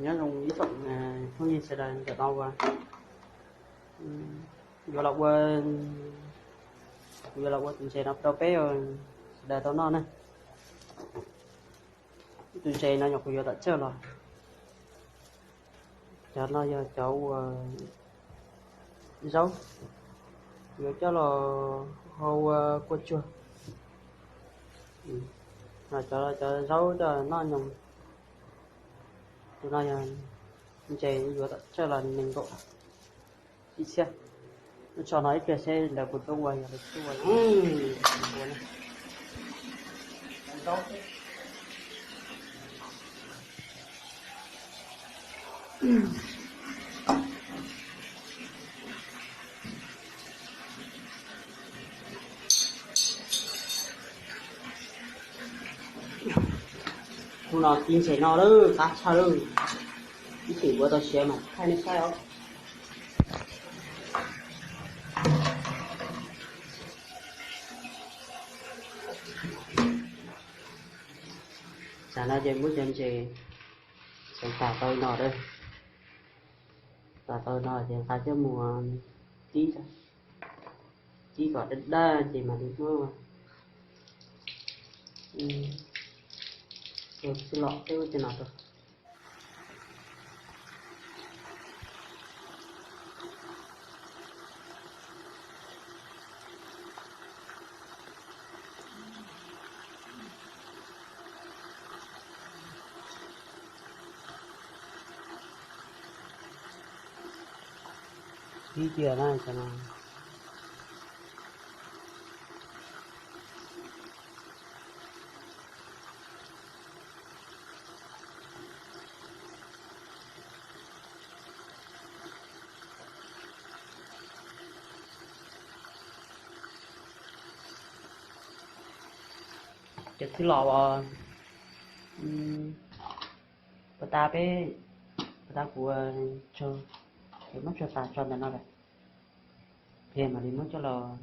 Nyob zoo ib tsoom phooj ywg sawv daws ntawm no uas yuav los ua, kuv yuav los ua tus ntses no rau peb sawv daws tau noj na. Tus ntses no yog kuv yuav tom txawj los. Cov no yog cov uas zaub, yuav coj los ho ua kua tsuag. Cov, cov zaub coj noj nyoos. Tus no yog ntses yuav tom txawj los nees nkaum ib txhiab. Lub tsho no ib pliag seb lawv puas tuaj ua, yog lawv tuaj ua. Hnub no kib ntses no lawm, qab tshaj lawm. Ib chim kuv tau siav mas thaij nej saib os. Tsam no ces muab cov ntses xeev tas tau no, tas tau no ces nqa coj mus kib, kib kom daj daj ces mam li muab ua txij lom tej ub tej no rau. Ib tiag na cov no. Cov txij lom uas puas tas peb, puas tas kuv tso, muab tso tas tso ntawm no lawm, pem mam li muab coj los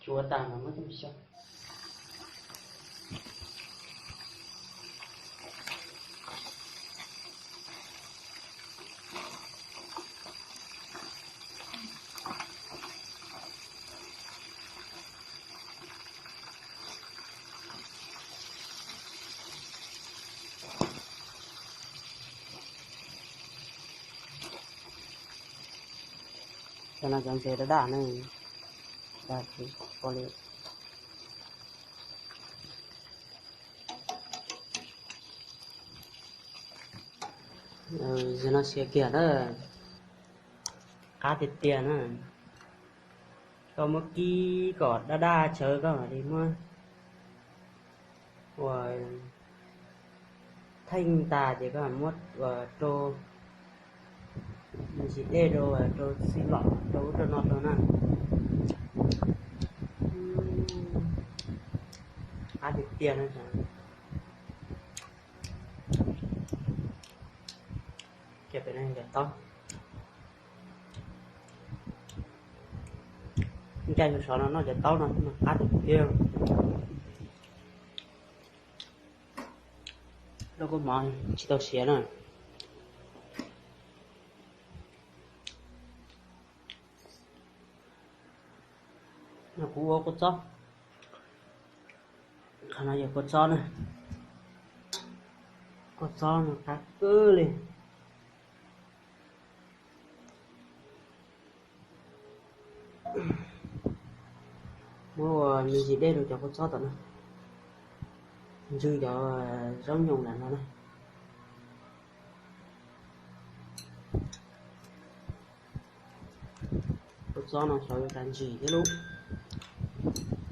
tsuav tas mas muab coj xyaw. Cov no cov ntses daj daj ne, dag tsis pom li. Zaum no siav kiag na, qab tiag tiag na. Koj muab kib kom daj daj tsawv koj mam li muab ua theej tas ces koj muab ua rau ntsis dej rau, rau txij lom rau ub rau no rau na. Qab tiag tiag na. Ces pem no cov taub, ncaij tus sov no noj cov taub no mas qab tiag tiag. Lub kua mov tsis tau siav na. No kuv ua kua txob. Qhov no yog kua txob na. Kua txob no qab kawg li. Muab ua me ntsis dej rau cov kua txob tom no, ntsw cov zaub nyoos ntawm no na. Kua txob no xyov yuav cas ntsim thiab lub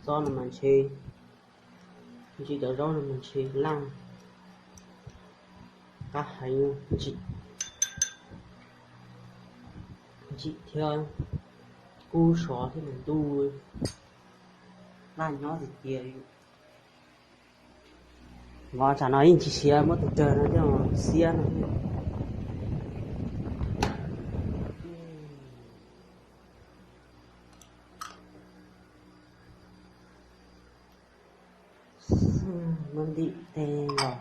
txob no mas ntshe, ntshe cov zaub no mas ntshe laj, qab heev, ntsim, ntsim thiab kub sov thiab mas ntuj, laj nyob tiag tiag li. Mov tsam no yeej tsis siav, muab tus kawg no coj xiab no. Muab ntim tej los.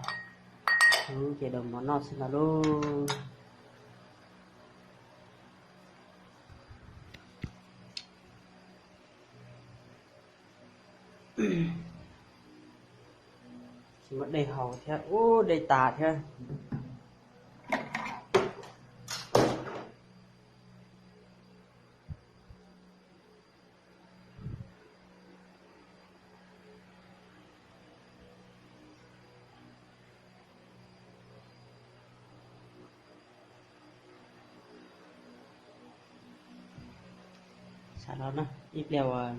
Ub, ces daus mov noj xwb ntag lauj. Tsis muaj dej haus thiab, ub, dej tas thiab. Xav los na, ib pliag uas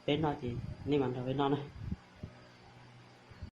peb noj ces nej mam nrog peb noj na.